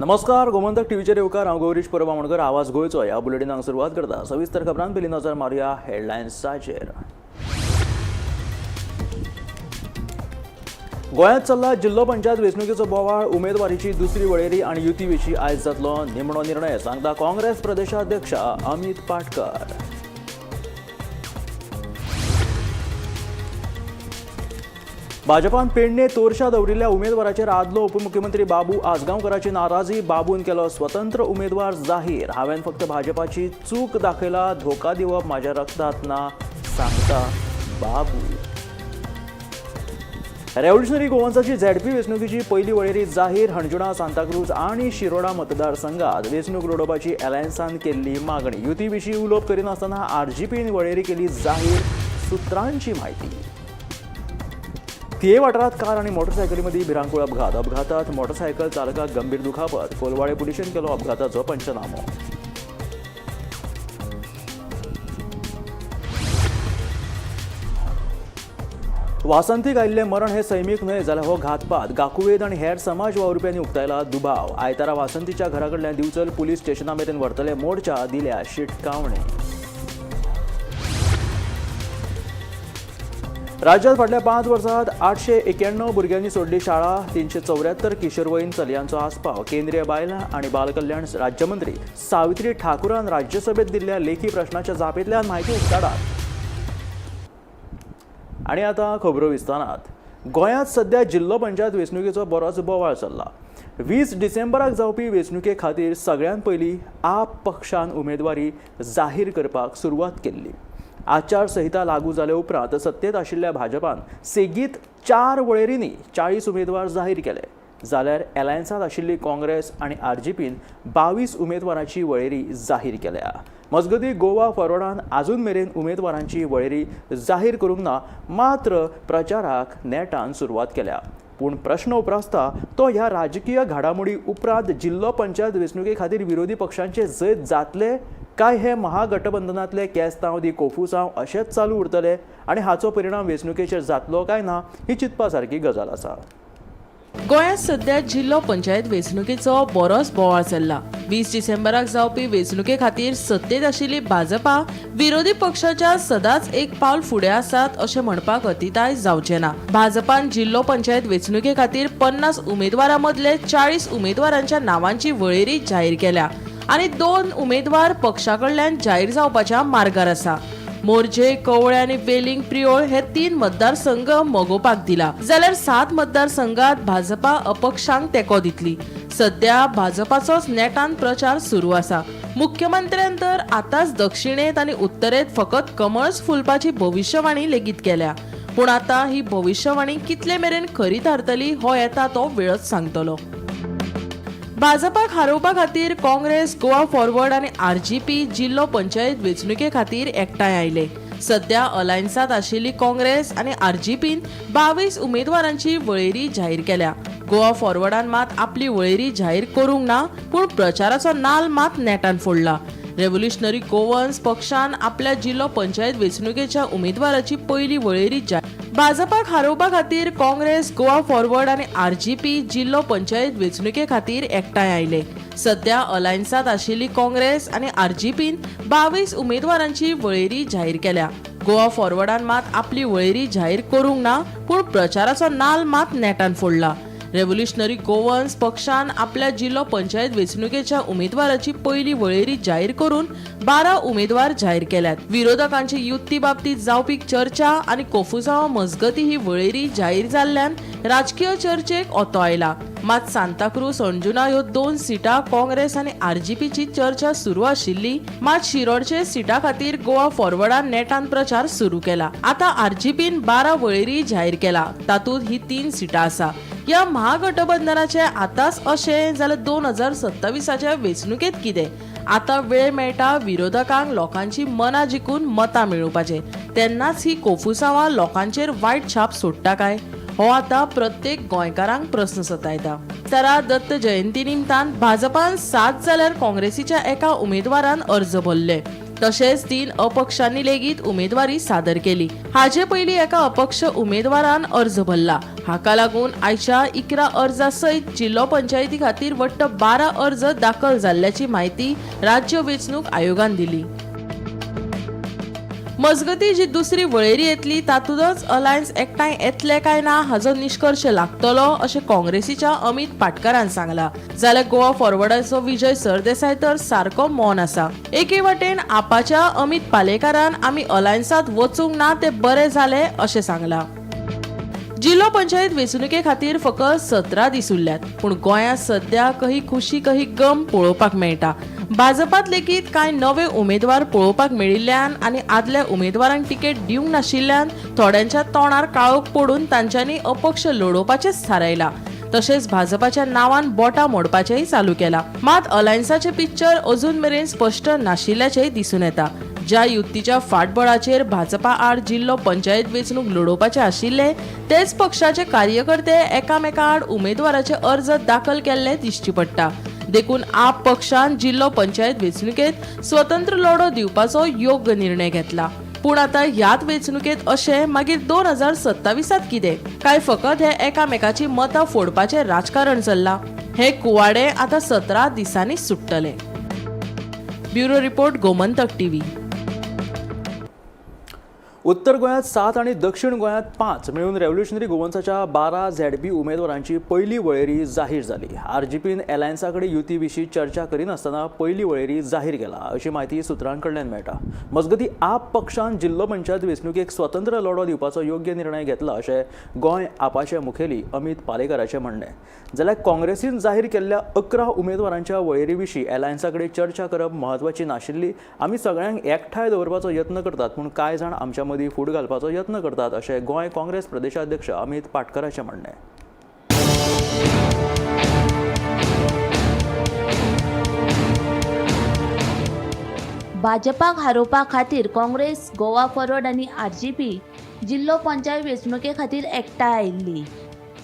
नमस्कार, गोमंतक टीव्हीचेर येवकार. हांव गौरीश परब आमोणकर. आवाज गोंयचो ह्या बुलेटिनाक सुरवात करता. सविस्तर खबरां पयलीं नजर मारुया हेडलायन्साचेर. गोंयांत चल्ला जिल्लो पंचायत वेंचणुकेचो बोवाळ. उमेदवारीची दुसरी वळेरी आनी युती विशीं आयज जातलो निमणो निर्णय, सांगता काँग्रेस प्रदेशाध्यक्ष अमित पाटकर. भाजपान पेडणे तोरशा दवरिल्ल्या उमेदवाराचेर आदलो उपमुख्यमंत्री बाबू आजगांवकराची नाराजी. बाबून केलो स्वतंत्र उमेदवार जाहीर. हांवें फक्त भाजपाची चूक दाखयला, धोका दिवप माझ्या रक्तात ना, सांगता बाबू. रेव्होल्युशनरी गोवन्साची झेडपी वेंचणुकेची पयली वळेरी जाहीर. हणजुणा, सांताक्रूज आनी शिरोडा मतदारसंघात वेंचणूक लढोवपाची अलायन्सान केल्ली मागणी. युती विशीं उलोवप करिनासतना आरजीपीन वळेरी केली जाहीर, सुत्रांची म्हायती. थिये वाठारात कार आनी मोटरसायकली मदीं भिरांकूळ अपघात. अपघातात मोटरसायकल चालकाक गंभीर दुखापत. कोलवाळे पुलिशेन केलो अपघाताचो पंचनामो. वासंतीक आयिल्लें मरण हें सैमीक न्हय जाल्यार हो घातपात. गाकुवेद आनी हेर समाज वावुरप्यांनी उक्तायला दुबाव. आयतारा वासंतीच्या घरा कडल्यान दिवचल पुलीस स्टेशना मेरेन व्हरतले मोर्चा, दिल्या शिटकावणी. राज्यात फाटल्या 5 वर्सांत 891 भुरग्यांनी सोडली शाळा. 374 किशोरवयीन चलयांचो आस्पाव. केंद्रीय बायलां आनी बालकल्याण राज्यमंत्री सावित्री ठाकूरान राज्यसभेत दिल्ल्या लेखी प्रश्नाच्या जापेंतल्यान म्हायती उक्ताडात. आनी आतां खबरो विस्तारात. गोंयांत सध्या जिल्लो पंचायत वेंचणुकेचो बरोच बोवाळ चल्ला. 20 डिसेंबराक जावपी वेंचणुके खातीर सगळ्यांत पयलीं आप पक्षान उमेदवारी जाहीर करपाक सुरवात केल्ली. आचारसंहिता लागू जाले उपरांत सत्तेत आशिल्ल्या भाजपान सेगीत 4 वळेरींनी 40 उमेदवार जाहीर केले, जाल्यार एलायन्सांत आशिल्ली काँग्रेस आनी आरजीपीन 22 उमेदवारांची वळेरी जाहीर केल्या. मजगतीं गोवा फॉरवर्डान आजून मेरेन उमेदवारांची वळेरी जाहीर करूंक ना, मात्र प्रचाराक नेटान सुरवात केल्या. पूण प्रश्न उप्रासता तो ह्या राजकीय घडामोडी उपरांत जिल्लो पंचायत वेंचणुके खातीर विरोधी पक्षांचे जैत जातले काय हे महागठबंधनातले केस्तांव दी कोफुसांव अशेंच चालू उरतले आनी हाचो परिणाम वेंचणुकेचेर जातलो काय ना, ही चिंतपा सारकी गजाल आसा. गोंयांत सध्या जिल्लो पंचायत वेंचणुकेचो बरोच बोवाळ चल्ला. 20 डिसेंबराक जावपी वेंचणुके खातीर सत्तेत आशिल्ली भाजपा विरोधी पक्षाच्या सदांच एक पावल फुडें आसात अशें म्हणपाक अतिताय जावचें ना. भाजपान जिल्लो पंचायत वेंचणुके खातीर 50 उमेदवारां मदले 40 उमेदवारांच्या नांवांची वळेरी जाहीर केल्या आनी 2 उमेदवार पक्षा कडल्यान जाहीर जावपाच्या मार्गार आसा. मोरजे, कवळे आनी वेलिंग प्रियोळ हे 3 मतदारसंघ मगोपाक दिला, जाल्यार 7 मतदारसंघात भाजपा अपक्षांक तेंको दितली. सध्या भाजपाचोच नेटान प्रचार सुरू आसा. मुख्यमंत्र्यान तर आतांच दक्षिणेत आनी उत्तरेत फकत कमळच फुलपाची भविश्यवाणी लेगीत केल्या. पूण आतां ही भविश्यवाणी कितले मेरेन खरी थारतली हो येता तो वेळच सांगतलो. भाजपाक हारोवपा खातीर काँग्रेस, गोवा फॉरवर्ड आनी आरजीपी जिल्लो पंचायत वेंचणुके खातीर एकठांय आयले. सध्या अलायन्सांत आशिल्ली काँग्रेस आनी आरजीपीन 22 उमेदवारांची वळेरी जाहीर केल्या. गोवा फॉरवर्डान मात आपली वळेरी जाहीर करूंक ना, पूण प्रचाराचो नाल मात नेटान फोडला. रेव्होल्युशनरी गोवन्स पक्षान आपल्या जिल्लो पंचायत वेंचणुकेच्या उमेदवाराची पयली वळेरी जाहीर. भाजपाक हारोवपा खातीर काँग्रेस, गोवा फॉरवर्ड आनी आरजीपी जिल्लो पंचायत वेंचणुके खातीर एकठांय आयले. सध्या अलायन्सांत आशिल्ली काँग्रेस आनी आरजीपीन 22 उमेदवारांची वळेरी जाहीर केल्या. गोवा फॉरवर्डान मात आपली वळेरी जाहीर करूंक ना, पूण प्रचाराचो नाल मात नेटान फोडला. रेव्होल्युशनरी गोवन्स पक्षान आपल्या जिल्लो पंचायत वेंचणुकेच्या उमेदवाराची पयली वळेरी जाहीर करून 12 उमेदवार जाहीर केल्यात. विरोधकांची युती बाबतीत जावपी चर्चा आनी कोफुसांवा मजगती ही वळेरी जाहीर जाल्ल्यान राजकीय चर्चेक ओतो आयला. मात सांताक्रूज, अंजुना ह्यो 2 सिटां काँग्रेस आनी आरजीपीची चर्चा सुरू आशिल्ली. मात शिरोडचे सिटा खातीर गोवा फॉरवर्डान नेटान प्रचार सुरू केला. आतां आरजीपीन 12 वळेरी जाहीर केला, तातूंत ही 3 सिटां आसा. ह्या महागठबंधनाचे आतांच अशें जाल्यार 2027 वेंचणुकेंत कितें? आतां वेळ मेळटा विरोधकांक लोकांची मनां जिखून मतां मेळोवपाचें, तेन्नाच ही कोफुसांवां लोकांचेर वायट छाप सोडटा काय, हो आतां प्रत्येक गोंयकारांक प्रस्न सतायता. तरा दत्त जयंती निमतान भाजपान 7 जाल्यार काँग्रेसीच्या एका उमेदवारान अर्ज भरले. तशेंच 3 अपक्षांनी लेगीत उमेदवारी सादर केली. हाजे पयलीं एका अपक्ष उमेदवारान अर्ज भरला. हाका लागून आयच्या 11 अर्जा सयत जिल्लो पंचायती खातीर वट्ट 12 अर्ज दाखल जाल्ल्याची म्हायती राज्य वेंचणूक आयोगान दिली. मजगती जी दुसरी वळेरी येतली तातूंतच अलायन्स एकठांय येतले काय ना हाचो निश्कर्श लागतलो अशें काँग्रेसीच्या अमित पाटकारान सांगला. जाल्यार गोवा फॉरवर्डाचो विजय सरदेसाय तर सारको मौन आसा. एके वटेन आपाच्या अमित पालेकारान आमी अलायन्सांत वचूंक ना ते बरे जाले अशें सांगला. जिल्लो पंचायत वेंचणुके खातीर फकत 17 दीस उरल्यात, पूण गोंयांत सद्या कही खुशी कही गम पळोवपाक मेळटा. भाजपात लेगीत कांय नवे उमेदवार पळोवपाक मेळिल्ल्यान आनी आदल्या उमेदवारांक तिकेट दिवंक नाशिल्ल्यान थोड्यांच्या तोंडार काळोख पडून तांच्यांनी अपक्ष लडोवपाचेंच थारायलां. तशेंच भाजपाच्या नांवान बोटां मोडपाचेंय चालू केलां. मात अलायन्साचें पिक्चर अजून मेरेन स्पश्ट नाशिल्ल्याचेंय दिसून येता. ज्या युतीच्या फाटबळाचेर भाजपा आड जिल्लो पंचायत वेंचणूक लडोवपाचे आशिल्ले तेच पक्षाचे कार्यकर्ते एकामेका आड उमेदवाराचे अर्ज दाखल केल्ले दिश्टी पडटा. देखून आप पक्षान जिल्लो पंचायत वेंचणुकेत स्वतंत्र लढो दिवपाचो योग्य निर्णय घेतला. पूण आतां ह्याच वेंचणुकेत अशें मागीर 2027 कितें काय फकत हे एकामेकाची मतां फोडपाचें राजकारण चल्लां? हे कुवाडे आतां 17 दिसांनी सुट्टले. Bureau report, Gomantak TV. उत्तर गोंयांत 7 आनी दक्षिण गोंयांत 5 मेळून रेव्होल्युशनरी गोवन्साच्या 12 झेडपी उमेदवारांची पयली वळेरी जाहीर जाली. आरजीपीन एलायन्सा कडेन युती विशीं चर्चा करिनासतना पयली वळेरी जाहीर केला अशी म्हायती सुत्रां कडल्यान मेळटा. मजगतीं आप पक्षान जिल्लो पंचायत वेंचणुकेक स्वतंत्र लढो दिवपाचो योग्य निर्णय घेतला अशें गोंय आपाचे मुखेली अमित पालेकाराचें म्हणणें. जाल्यार काँग्रेसीन जाहीर केल्ल्या 11 उमेदवारांच्या वळेरी विशीं एलायन्सा कडेन चर्चा करप म्हत्वाची नाशिल्ली. आमी सगळ्यांक एकठांय दवरपाचो यत्न करतात, पूण कांय जाण आमच्या मदीं फूट घालपाचो यत्न करतात अशें गोंय काँग्रेस प्रदेशाध्यक्ष अमित पाटकराचें म्हणणें. भाजपाक हारोवपा खातीर काँग्रेस, गोवा फॉरवर्ड आनी आरजीपी जिल्लो पंचायत वेंचणुके खातीर एकठांय आयिल्ली.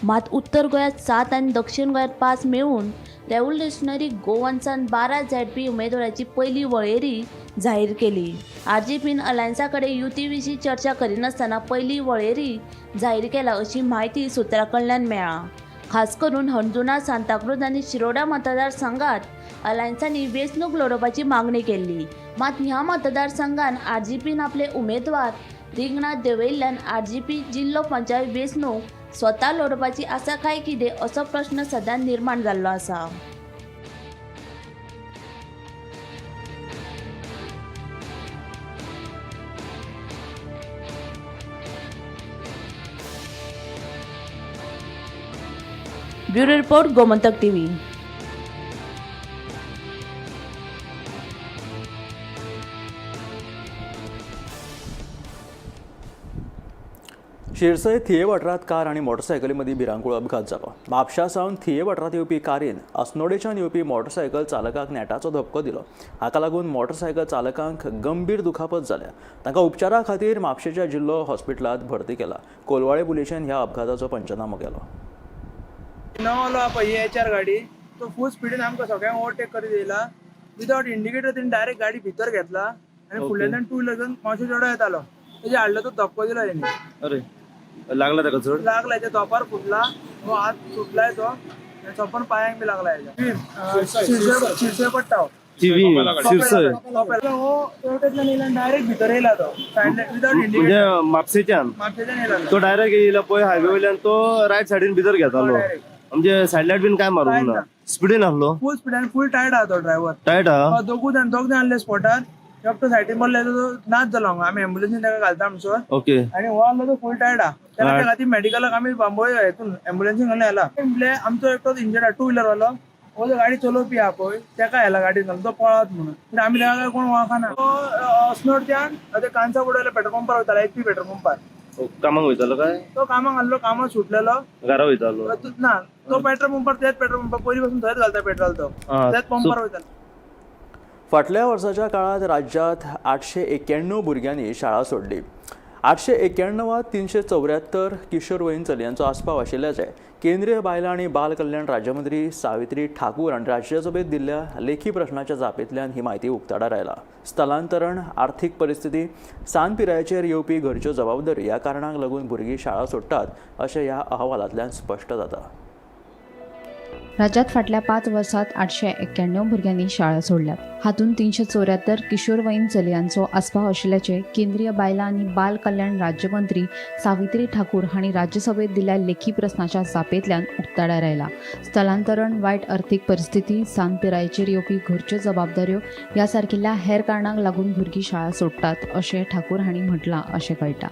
मात उत्तर गोंयांत 7 आनी दक्षिण गोंयांत 5 मेळून रेव्होल्युशनरी गोवन्सान 12 झेडपी उमेदवाराची पयली वळेरी जाहीर केली. आरजीपीन अलायन्सा कडेन युती विशीं चर्चा करिनासतना पयली वळेरी जाहीर केला अशी म्हायती सुत्रां कडल्यान मेळ्ळा. खास करून हणजुणा, सांताक्रूज आनी शिरोडा मतदारसंघात अलायन्सांनी वेंचणूक लडोवपाची मागणी केल्ली. मात ह्या मतदारसंघान आरजीपीन आपले उमेदवार रिंगणात देंवयिल्ल्यान आरजीपी जिल्लो पंचायत वेंचणूक स्वता लडोवपाची आसा काय कितें असो प्रश्न सध्या निर्माण जाल्लो आसा. Bureau report, Gomantak TV. Shirsai थिये वाठारांत कार आनी मोटरसायकली मदीं भिरांकूळ अपघात जालो. म्हापशा सावन थिये वाठारांत येवपी कारीन अस्नोडेच्यान येवपी मोटरसायकल चालकाक नेटाचो धपको दिलो. हाका लागून मोटरसायकल चालकांक गंभीर दुखापत जाल्या. तांकां उपचारा खातीर म्हापशेच्या जिल्लो हॉस्पिटलांत भरती केला. कोलवाळे पुलिशेन ह्या अपघाताचो पंचनामो केलो. नवलो पळय एचआर गाडी तो फूल स्पिडीन आमकां सगळ्यांक ओवरटेक करीत येयला. विदावट इंडिकेटर तेणी डायरेक्ट गाडी भितर घेतला आनी फुडल्यान टू व्हिलर मातसो चेडो येतालो, तेजे हाडलो तो धपको दिलो तेणी. अरे लागला ताका चड? लागला, तेच्या तोपार फुटला, हो हात सुटलाय तो आनी सोंपन पांयांक बी लागला हेच्या. शिरसय पडटा हो. शिरसय हो तेवटेंतल्यान येयला डायरेक्ट भितर येयला तो विदावट म्हणजे इंडिकेटर. म्हापशेच्यान म्हापशेच्यान येयला तो डायरेक्ट येयला पळय हायवे वयल्यान, तो रायट सायडीन भितर घेतालो. डायरेक्ट म्हणजे सायड लायट बीन काय मारूंक ना, स्पिडीन आसलो, फूल स्पिडान, फूल टायट आहा तो ड्रायव्हर. टायट आहा. दोगूय जाण दोग जाण आसले स्पॉटार. एकटो सायडीन बसलो तो नाच जालो हांगा, आमी एम्बुलन्सीन ताका घालता म्हणसर. ओके. आनी हो आसलो तो फूल टायट आहा, तेका त्या खातीर मेडिकलाक आमी बांबोळे हेतून एम्बुलन्सीन घालून येला. म्हणल्यार आमचो एकटो इंजर्ड आहा, टू व्हिलर वालो, हो जो गाडी चलोवपी आहा पळय तेका येला गाडी घालून, तो पळत म्हणून. पूण आमी तेका कोण वळखना. तो अस्नोडच्यान ते कांसाबुड्याला पेट्रोल पंपार वयतालो, एचपी पेट्रोल पंपार. कामाक वयतालो काय? तो कामाक आसलो, कामाक सुटलेलो. घरा वयतालो ना, तो पेट्रोल पंपार, त्याच पेट्रोल पंपार पयलीं पासून थंयच घालता पेट्रोल तो, त्याच पंपार वयतालो. फाटल्या वर्साच्या काळांत राज्यांत 891 भुरग्यांनी शाळा सोडली. 891 374 किशोरवयीन चलयांचो आस्पाव आशिल्ल्याचें केंद्रीय बायलां आनी बाल कल्याण राज्यमंत्री सावित्री ठाकूर हांणी राज्यसभेत दिल्ल्या लेखी प्रश्नाच्या जापेंतल्यान ही म्हायती उक्ताडार आयला. स्थलांतरण, आर्थीक परिस्थिती, सान पिरायेचेर येवपी घरच्यो जबाबदारी ह्या कारणांक लागून भुरगीं शाळा सोडटात अशें ह्या अहवालांतल्यान स्पश्ट जाता. राज्यात फाटल्या 5 वर्सात 891 भुरग्यांनी शाळा सोडल्यात. हातूंत 374 किशोरवयीन चलयांचो आस्पाव आशिल्ल्याचें केंद्रीय बायलां आनी बाल कल्याण राज्यमंत्री सावित्री ठाकूर हांणी राज्यसभेत दिल्ल्या लेखी प्रस्नाच्या जापेंतल्यान उक्ताडार आयला. स्थलांतरण, वायट अर्थीक परिस्थिती, सान पिरायेचेर येवपी घरच्यो जबाबदाऱ्यो ह्या सारकिल्ल्या हेर कारणांक लागून भुरगीं शाळा सोडटात अशें ठाकूर हांणी म्हटलां अशें कळटा.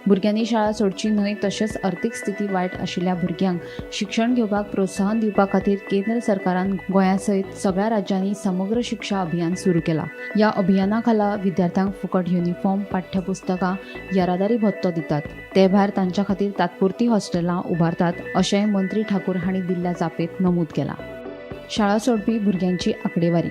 भुरग्यांनी शाळा सोडची न्हय तशेंच अर्थीक स्थिती वायट आशिल्ल्या भुरग्यांक शिक्षण घेवपाक प्रोत्साहन दिवपा खातीर केंद्र सरकारान गोंया सयत सगळ्या राज्यांनी समग्र शिक्षा अभियान सुरू केला. ह्या अभियाना खाला विद्यार्थ्यांक फुकट युनिफॉर्म, पाठ्यपुस्तकां, येरादारी भत्तो दितात. ते भायर तांच्या खातीर तात्पुरती हॉस्टेलां उबारतात अशेंय मंत्री ठाकूर हांणी दिल्ल्या जापेंत नमूद केलां. शाळा सोडपी भुरग्यांची आंकडेवारी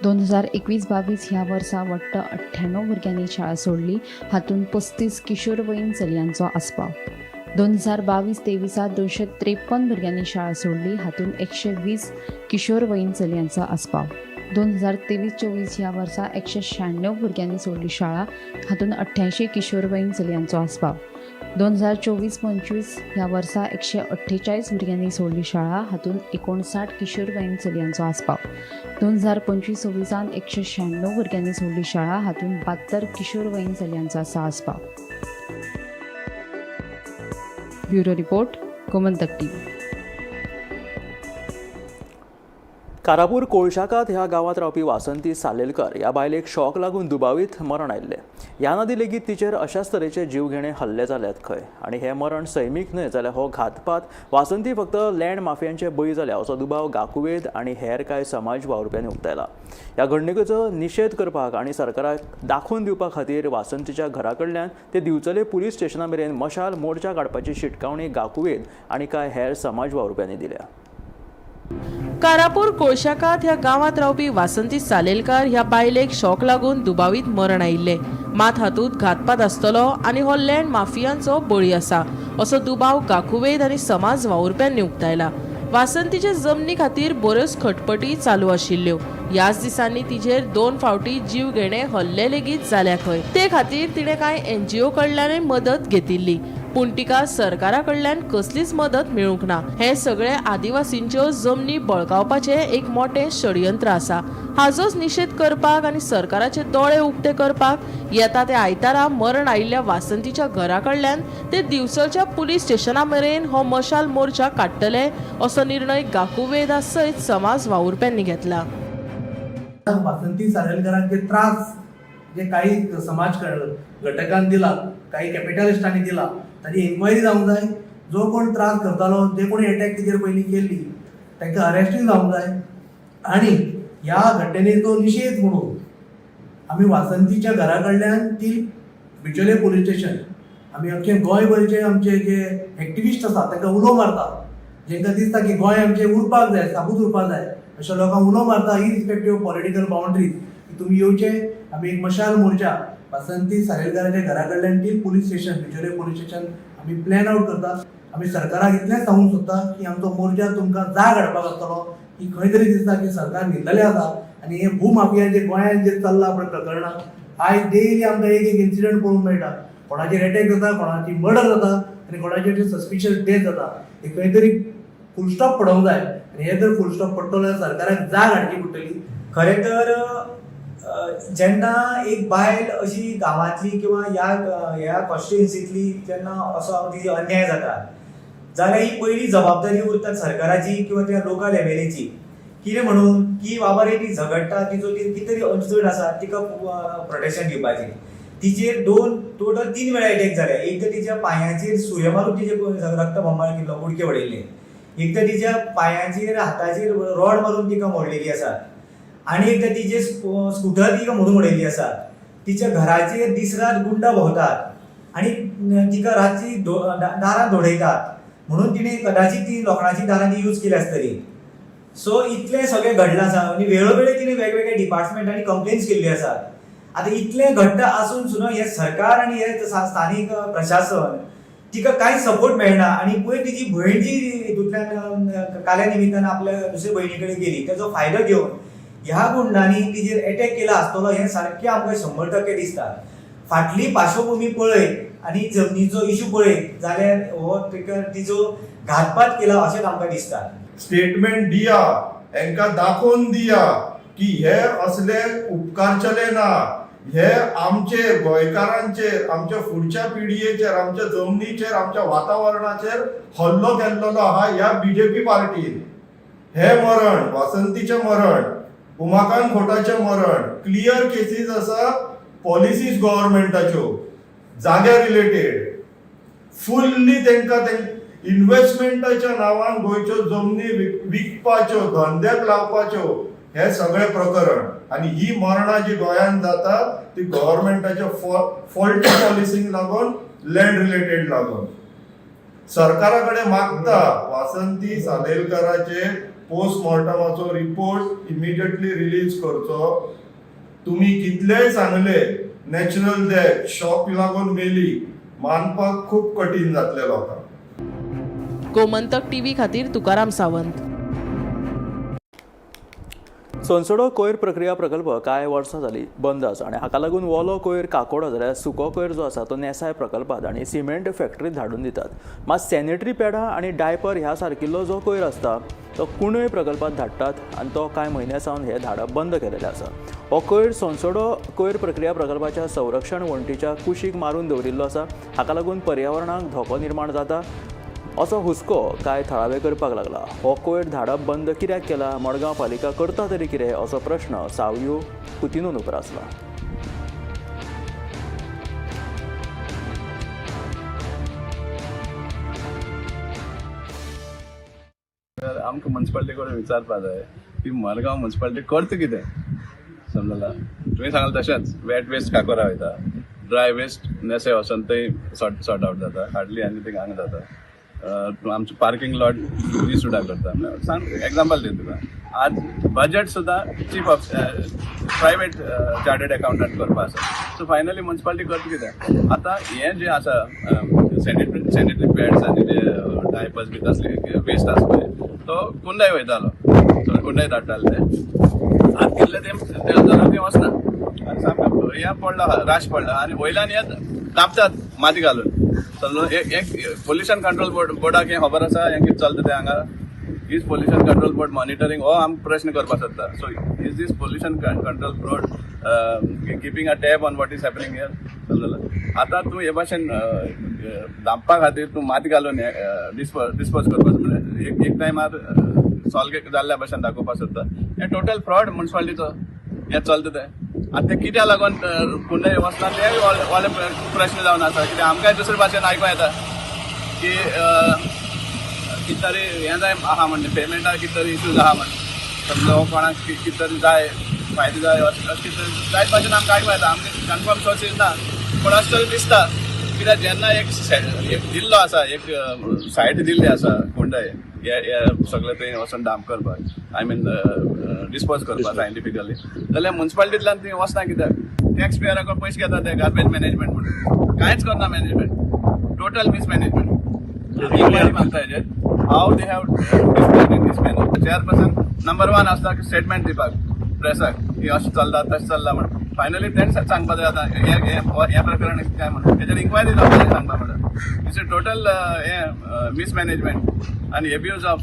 2021-22 ह्या वर्सा वट्ट 98 भुरग्यांनी शाळा सोडली. हातूंत 35 किशोरवयीन चलयांचो आस्पाव. 2022-23 253 भुरग्यांनी शाळा सोडली. हातूंत 120 किशोरवयीन चलयांचो आस्पाव. 2023-24 ह्या वर्सा 196 भुरग्यांनी सोडली शाळा. हातूंत 88 किशोरवयीन चलयांचो आस्पाव. 2024-25 ह्या वर्सा 148 भुरग्यांनी सोडली शाळा. हातूंत 59 किशोरवयीन चलयांचो आस्पाव. 2025-26 196 भुरग्यांनी सोडली शाळा. हातूंत 72 किशोरवयीन चलयांचो आसा आस्पाव. Bureau report, Gomantak TV. Karapur कोळशाकात ह्या गांवांत रावपी वासंती सालेलकर ह्या बायलेक शॉक लागून दुबावीत मरण आयिल्लें. ह्या नदी लेगीत तिचेर अशाच तरेचे जीवघेणे हल्ले जाल्यात खंय आनी हें मरण सैमीक न्हय जाल्यार हो घातपात वासंती फक्त लँड माफियांचे बळी जाल्या असो दुबाव गाकुवेद आनी हेर कांय समाज वावुरप्यांनी उक्तायला. ह्या घडणुकेचो निशेध करपाक आनी सरकाराक दाखोवन दिवपा खातीर वासंतीच्या घरा कडल्यान ते दिवचले पुलीस स्टेशना मेरेन मशाल मोर्चा काडपाची शिटकावणी गाकुवेद आनी कांय हेर समाज वावुरप्यांनी दिल्या. कारापूर कोळशाकात ह्या गांवांत रावपी वासंती सालेलकार ह्या बायलेक शॉक लागून दुबावीत मरण आयिल्लें. मात हातूंत घातपात आसतलो आनी हो लँड माफियांचो बळी आसा असो दुबाव गाकुवेद आनी समाज वावुरप्यांनी उक्तायला. वासंतीचे जमनी खातीर बऱ्योच खटपटी चालू आशिल्ल्यो. ह्याच दिसांनी तिचेर 2 फावटी जीवघेणे हल्ले लेगीत जाल्या खंय. ते खातीर तिणें कांय एनजीओ कडल्यानय मदत घेतिल्ली, पूण तिका सरकारा कडल्यान कसलीच मदत मेळूंक ना. हे सगळे आदिवासींच्यो जमनी बळकावपाचें एक मोटें षडयंत्र आसा. हाजोच निशेध करपाक आनी सरकाराचे दोळे उक्ते करपाक येता ते आयतारा मरण आयिल्ल्या वासंतीच्या घरा कडल्यान ते दिवचलच्या पुलीस स्टेशना मेरेन हो मशाल मोर्चा काडटले असो निर्णय गाकुवेदा सयत समाज वावुरप्यांनी घेतला. वासंती सालेलकरांचे त्रास जे काही समाज घटकान दिला, काही कॅपिटलिस्टांनी दिला, ताची इन्क्वायरी जावंक जाय. जो कोण त्रास करतालो, जे कोणी एटॅक तिचेर पयलीं केल्ली तांकां अरेस्टूय जावंक जाय. आनी ह्या घटनेचो निशेध म्हणून आमी वासंतीच्या घरा कडल्यान ती बिचोले पुलीस स्टेशन आमी अख्खे गोंयभरचे आमचे जे एक्टिविस्ट आसा तांकां उलो मारता, जेंकां दिसता की गोंय आमचें उरपाक जाय, साबूत उरपाक जाय, अशा लोकांक उलो मारता इरिस्पेक्टीव ऑफ पॉलिटिकल बाउंड्रीज की तुमी येवचे. आमी एक मशाल मोर्चा वासंती सालेलकाराच्या घरा कडल्यान ती police station Bicholim police station आमी प्लॅन आउट करता. आमी सरकाराक इतलेंच सांगूंक सोदता की आमचो मोर्चा तुमकां जाग हाडपाक आसतलो की खंय तरी दिसता की सरकार न्हिदलेलें आसा आनी हे भूमाफिया जे गोंयांत जे चल्लां पळय प्रकरणां, आयज डेली आमकां एक एक इन्सिडंट पळोवंक मेळटा. कोणाचेर एटॅक जाता, कोणाची मर्डर जाता आनी कोणाचेर सस्पिशियस डेथ जाता. हे खंय तरी फुल स्टॉप पडोवंक जाय आनी हे जर फुल स्टॉप पडटलो जाल्यार सरकाराक जाग हाडची पडटली. खरें तर जेन्ना एक बायल अशी गांवांतली किंवा ह्या कॉन्स्टिट्युएन्सींतली जेन्ना असो तिची अन्याय जाता जाल्यार ही पयली जबाबदारी उरता सरकाराची किंवा त्या लोकल एमएलएची. कितें म्हणून की बाबा रे ती झगडटा, तिचो कितें तरी अडचण आसा, तिका प्रोटेक्शन दिवपाची. तिचेर टोटल 3 वेळा एटॅक जाले. एक तर तिच्या पांयाचेर सुरे मारून तिचे रक्त बोमाळ केल्लो, कुडके उडयल्ले. एक तर तिच्या पांयाचेर हाताचेर रॉड मारून तिका मोडलेली आसा आनी एकदां तिचे स्कुटर तिका मोडून उडयल्ली आसा. तिच्या घराचेर दीस रात गुंडा भोंवतात आनी तिका रातची दारां धोडयतात म्हणून तिणें कदाचीत ती लोखणाची दारां ती यूज केली आसतली. सो इतलें सगळें घडलां आसा आनी वेळोवेळी तिणें वेगवेगळ्या डिपार्टमेंटांनी कंप्लेन्स केल्ली आसा. आतां इतलें घडटा आसून सुद्दां हें सरकार आनी हें स्थानीक प्रशासन तिका कांय सपोर्ट मेळना. आनी पयर तिजी भयण जी हितूंतल्यान काल्या निमित्तान आपल्या दुसरे भयणी कडेन गेली तेजो फायदो घेवन ह्या गुंडांनी तिजेर एटॅक केला आसतलो हें सारकें आमकां 100% दिसता. फाटली पार्श्वभुमी पळयत आनी जमनीचो इशू पळयत जाल्यार हो तिका तिजो घातपात केला अशेंच आमकां दिसता. स्टेटमेंट दिया, हेंकां दाखोवन दिया की हे असले उपकारचेले ना, हे आमचे गोंयकारांचेर, आमच्या फुडच्या पिळगेचेर, आमच्या जमनीचेर, आमच्या वातावरणाचेर हल्लो केल्लो आहा ह्या बीजेपी पार्टीन. हे मरण, वासंतीचें मरण, उमाकांत खोटाचें मरण, क्लियर केसीस आसा पॉलिसीज गव्हर्मेंटाच्यो जाग्या रिलेटेड फुल्ली तेंकां इन्व्हेस्टमेंटाच्या नांवान गोंयच्यो जमनी विकपाच्यो, धंद्याक लावपाच्यो, हे सगळे प्रकरण. आनी ही मरणां जी गोंयांत जाता ती गव्हर्मेंटाच्या फॉल्टी पॉलिसींक लागून, लँड रिलेटेड लागून. सरकारा कडेन मागता वासंती सालेलकाराचे पोस्टमॉर्टमाचो रिपोर्ट इमिडिएटली रिलीज करचो. तुमी कितलेय सांगले नॅचरल डेथ, शॉक लागून मेली, मानपाक खूब कठीण जातले लोकांक. गोमंतक टीव्ही खातीर तुकाराम सावंत. सोनसडो कोयर प्रक्रिया प्रकल्प कांय वर्सां जालीं बंद आसा आनी हाका लागून वोलो कोयर काकोडा जाल्यार सुको कोयर जो आसा तो नेसाय प्रकल्पांत आनी सिमेंट फॅक्टरीत धाडून दितात. मात सॅनिटरी पॅडां आनी डायपर ह्या सारकिल्लो जो कोयर आसता तो कुंडय प्रकल्पांत धाडटात आनी तो कांय म्हयन्या सावन हें धाडप बंद केलेलें आसा. हो कोयर सोनसडो कोयर प्रक्रिया प्रकल्पाच्या संरक्षण वण्टीच्या कुशीक मारून दवरिल्लो आसा. हाका लागून पर्यावरणाक धोको निर्माण जाता असो हुस्को कांय थळावे करपाक लागला. हो कोयर धाडप बंद कित्याक केला, मडगांव पालिका करता तरी कितें, असो प्रश्न सावयो कुतिनून उप्रासला. आमकां मुन्सिपालिटी कडेन विचारपा जाय की मडगांव मुन्सिपालिटी करता कितें, समजला? तुवें सांगलें तशेंच वेट वेस्ट काकोरा वयता, ड्राय वेस्ट नेसे वचोन थंय सॉर्ट आवट जाता, हार्डली आनी थंय हांगा जाता. आमचो पार्किंग लॉट ती सुद्दां करता. सांग एग्जाम्पल दी तुका, आज बजेट सुद्दां chief of private chartered accountant करपा आसा. सो फायनली मुन्सिपालिटी करता कितें? आतां हें जें आसा सॅनिटरी पॅड्स आनी जे डायपर्स बी तसले वेस्ट आसा पळय तो कुंडय वयतालो, कुंडय धाडटाले ते. आतां कितले तें जाल्यार तें वचना आनी सामकें हें पडला, राश पडला आनी वयल्यान हे दाबतात माती घालून. समजून एक पोल्युशन कंट्रोल बोर्डाक हें खबर आसा हें कितें चलता तें हांगा? Is pollution control board monitoring? हो आमी प्रश्न करपाक सोदता. So is this pollution control board keeping a tab on what is happening here? समजलें? आतां तूं हे भाशेन धांपपा खातीर तूं माती घालून डिस्पोज करपाक, म्हणल्यार एक टायमार सॉल्व जाल्ल्या भाशेन दाखोवपाक सोदता. हें टोटल फ्रॉड मुन्सिपालिटीचो हें चलता तें. आतां तें कित्याक लागून कुंडय वचना तें व्हडले प्रश्न जावन आसा. कित्याक आमकांय दुसरे भाशेन आयकूं येता की कितें तरी हें जाय आहा म्हणटा, पेमेंटाक कितें तरी इश्यूज आहा म्हण, समजा कोणाक कितें तरी जाय, फायदो जाय, अशें कितें तरी जायत भाशेन आमकां आयकूं येता. आमकां कन्फर्म सोर्सीस ना, पूण अशें तरी दिसता. कित्याक जेन्ना एक दिल्लो आसा, एक सायट दिल्ली आसा कुंडय हे सगळे थंय वचून डंप करपाक, I mean dispose करपाक सायंटिफिकली, जाल्यार मुन्सिपालिटींतल्यान थंय वचना कित्याक? टॅक्स पेयरा कडेन पयशे घेता ते गार्बेज मॅनेजमेंट म्हणून, कांयच करना मॅनेजमेंट, टोटल मिसमॅनेजमेंट. इन्क्वायरी मागता हेजेर, how they have dispose in this manner. Chairperson number 1 आसता स्टेटमेंट दिवपाक प्रेसाक की अशें चल्ला तशें चल्ला म्हण. फायनली तेणें सांगपा जाय आतां हें प्रकरण काय म्हणून तेजेर इन्क्वायरी जावपा जाय सांगपा म्हणल्यार. It's a total हें मिसमॅनेजमेंट आनी abuse of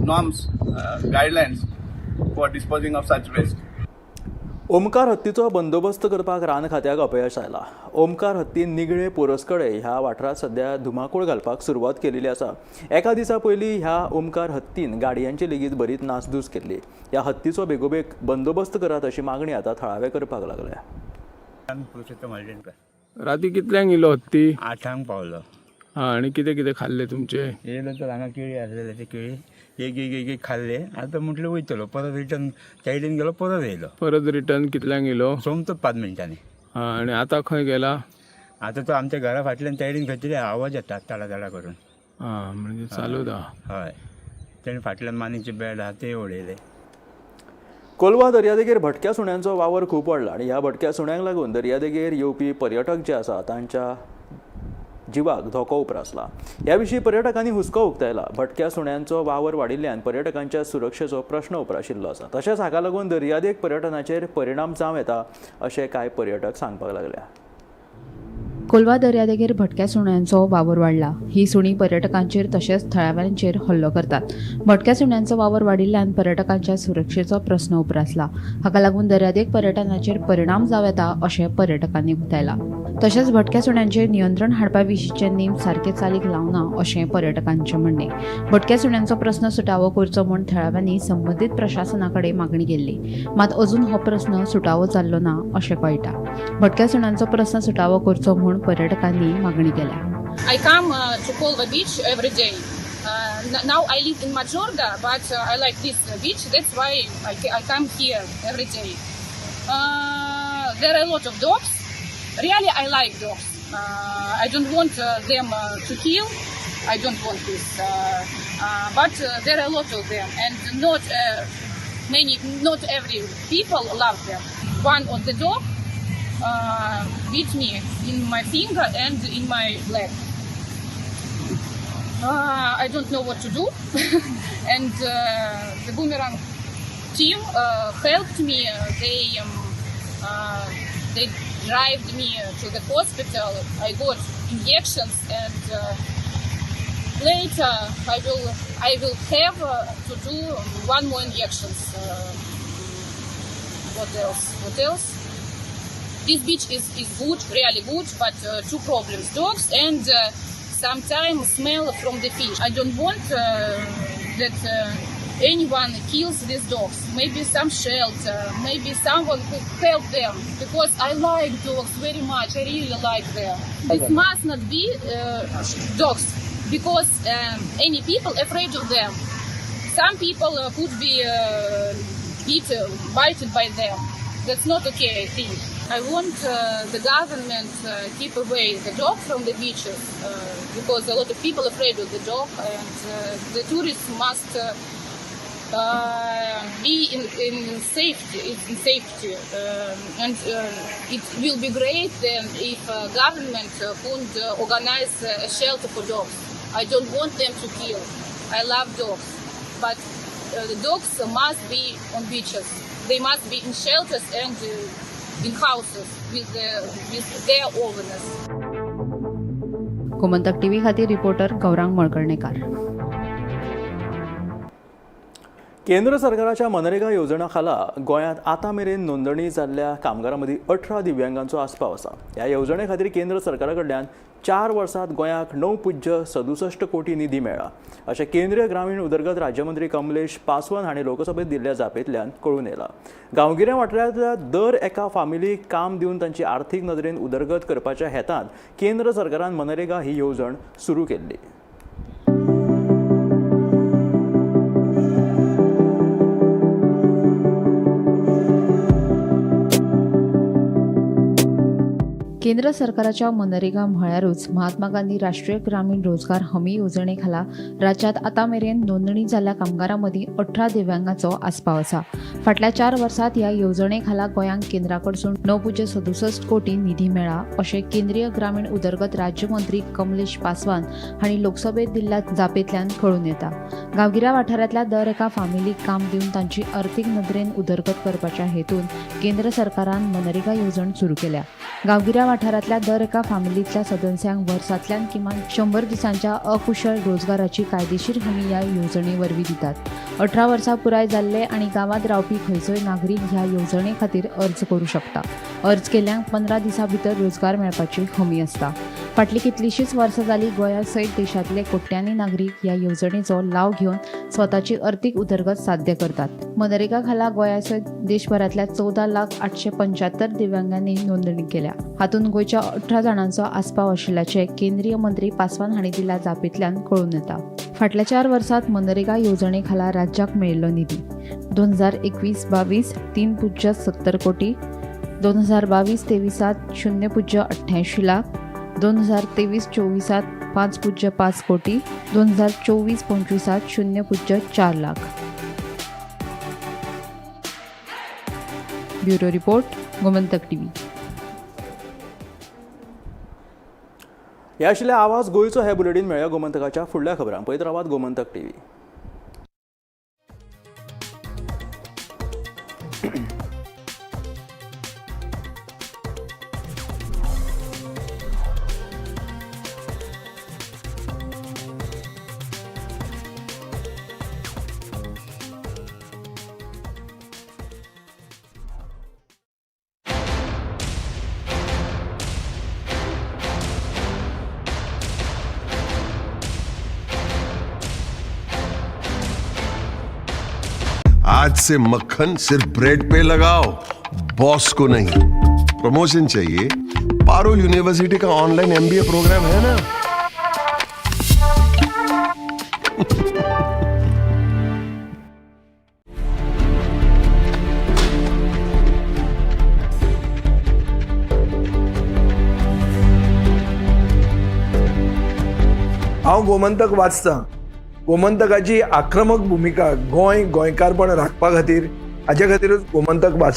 norms, guidelines for disposing of such waste. Omkar हत्तीचो बंदोबस्त करपाक रान खात्याक अपयश आयला. ओमकार हत्ती निगळे पोरसकडे ह्या वाठारांत सध्या धुमाकूळ घालपाक सुरवात केलेली आसा. एका दिसा पयलीं ह्या ओमकार हत्तीन गाडयांची लेगीत बरीच नासधूस केल्ली. ह्या हत्तीचो बेगोबेग बंदोबस्त करात अशी मागणी आतां थळावे करपाक लागल्या. राती कितल्यांक येयलो हत्ती? 8 पावलो. हा, आनी कितें कितें खाल्लें तुमचें? येयलो तर हांगा केळी आसलेले, ते केळी एक एक एक एक खाल्ले. आतां म्हटलें वयतलो परत रिटर्न, सायडीन गेलो परत येयलो. परत रिटर्न कितल्यांक येयलो? सोमतो 5 मिनटांनी. हा, आनी आतां खंय गेला? आतां तो आमच्या घरा फाटल्यान सायडीन खंय तरी आवाज येता तडा तडा करून. हा, म्हणजे चालूच आहा. हय, तेणे फाटल्यान मानीचे बेड आहा ते उडयले. कोलवा दर्यादेगेर भटक्या सुण्यांचो वावर खूब वाडला आनी ह्या भटक्या सुण्यांक लागून दर्यादेगेर येवपी पर्यटक जे आसा तांच्या जिवाक धोको उप्रासला. ह्या विशीं पर्यटकांनी हुस्को उक्तायला. भटक्या सुण्यांचो वावर वाडिल्ल्यान पर्यटकांच्या सुरक्षेचो प्रश्न उप्राशिल्लो आसा. तशेंच हाका लागून दर्यादेग पर्यटनाचेर परिणाम जावं येता अशें कांय पर्यटक सांगपाक लागल्या. कोलवा दर्यादेगेर भटक्या सुण्यांचो वावर वाडला. ही सुणी पर्यटकांचेर तशेंच थळाव्यांचेर हल्लो करतात. भटक्या सुण्यांचो वावर वाडिल्ल्यान पर्यटकांच्या सुरक्षेचो प्रस्न उप्रासला. हाका लागून दर्यादेग पर्यटनाचेर परिणाम जावं येता अशें पर्यटकांनी उक्तायला. तशेंच भटक्या सुण्यांचेर नियंत्रण हाडपा विशींचे नेम सारके चालीक लावना अशें पर्यटकांचें म्हणणें. भटक्या सुण्यांचो प्रस्न सुटावो करचो म्हूण थळाव्यांनी संबंदीत प्रशासना कडेन मागणी केल्ली, मात अजून हो प्रस्न सुटावो जाल्लो ना अशें कळटा. भटक्या सुण्यांचो प्रस्न सुटावो करचो म्हूण पर्यटकांनी मागणी केल्या. I come to Colva beach every day. Now I live in Majorda, but I like this beach. That's why I come here every day. There are a lot of dogs. Really, I like dogs. I don't want them to kill. I don't want this. But there are a lot of them, and not many, not every people love them. One of the dog bit me in my finger and in my leg. I don't know what to do, and the Boomerang team helped me. They drove me to the hospital. I got injections, and later I will have to do one more injections. What else? What else? This beach is good, really good, but two problems: dogs and sometimes smell from the fish. I don't want that anyone kills these dogs. Maybe some shelter, maybe someone who help them, because I like dogs very much. I really like them. This must not be dogs, because any people afraid of them. Some people could be bited by them. That's not okay, I think. I want the government keep away the dog from the beaches, because a lot of people afraid of the dog, and the tourists must be in safety. In safety, and it will be great then if government could organize a shelter for dogs. I don't want them to kill. I love dogs, but the dogs must be on beaches. They must be in shelters and in houses with their owners. Gomantak TV खातीर reporter Gaurang Malkarnekar. केंद्र सरकाराच्या मनरेगा येवजणा खाला गोंयांत आतां मेरेन नोंदणी जाल्ल्या कामगारां मदीं 18 दिव्यांगांचो आस्पाव आसा. ह्या येवजणे खातीर केंद्र सरकारा कडल्यान 4 वर्सांत गोंयाक 9.67 कोटी निधी मेळ्ळा अशें केंद्रीय ग्रामीण उदरगत राज्यमंत्री कमलेश पासवान हांणी लोकसभेत दिल्ल्या जापेंतल्यान कळून येयला. गांवगिऱ्या वाठारांतल्या दर एका फामिलीक काम दिवन तांची आर्थीक नदरेन उदरगत करपाच्या हेतान केंद्र सरकारान मनरेगा ही येवजण सुरू केल्ली. केंद्र सरकाराच्या मनरेगा म्हळ्यारूच महात्मा गांधी राष्ट्रीय ग्रामीण रोजगार हमी येवजणे खाला राज्यांत आतां मेरेन नोंदणी जाल्ल्या कामगारां मदीं 18 दिव्यांगांचो आस्पाव आसा. फाटल्या 4 वर्सांत ह्या येवजणे खाला गोंयांक केंद्रा कडसून 9.67 कोटी निधी मेळ्ळा अशें केंद्रीय ग्रामीण उदरगत राज्यमंत्री कमलेश पासवान हांणी लोकसभेत दिल्ल्या जापेंतल्यान कळून येता. गांवगिऱ्या वाठारांतल्या दर एका फामिलीक काम दिवन तांची अर्थीक नदरेन उदरगत करपाच्या हेतून केंद्र सरकारान मनरेगा येवजण सुरू केल्या. गांवगिऱ्या वाठारांतल्या दर एका फामिलींतल्या सदस्यांक वर्सांतल्यान किमान 100 दिसांच्या अकुशळ रोजगाराची कायदेशीर हमी ह्या येवजणे वरवीं दितात. 18 वर्सां पुराय जाल्ले आनी गांवांत रावपी खंयचोय नागरीक ह्या येवजणे खातीर अर्ज करूं शकता. अर्ज केल्ल्यांक 15 दिसां भितर रोजगार मेळपाची हमी आसता. फाटलीं कितलींशींच वर्सां जालीं गोंया सयत देशांतले कोट्यांनी नागरीक ह्या येवजणेचो लाव घेवन स्वताची अर्थीक उदरगत साध्य करतात. मनरेगा खाला गोंया सयत देशभरांतल्या 14,00,875 दिव्यांगांनी नोंदणी केल्या. हातूंत गोंयच्या 18 जाणांचो आस्पाव आशिल्ल्याचें केंद्रीय मंत्री पासवान हांणी दिल्ल्या जापेंतल्यान कळून येता. फाटल्या 4 वर्सांत मनरेगा येवजणे खाला राज्याक मेळिल्लो निधी 2021-22 3.70 कोटी, 2022-23 0.88 लाख, 2023-24 5.5 कोटी, 2024-25 0.4 lakh. Bureau report, Gomantak TV. हे आशिल्ले आवाज गोंयचो हे बुलेटीन. मेळया गोमंतकाच्या फुडल्या खबरांक. पळयत रावात गोमंतक टीव्ही. आज से मक्खन सिर्फ ब्रेड पे लगाओ, बॉस को नहीं। प्रमोशन चाहिए? पारुल यूनिवर्सिटी का ऑनलाइन एमबीए प्रोग्राम है ना। हांव गोमंतक वाचतां. गोमंतकाची आक्रमक भुमिका गोंय गोंयकारपण राखपा खातीर, हाजे खातीरूच गोमंतक वाचपाक.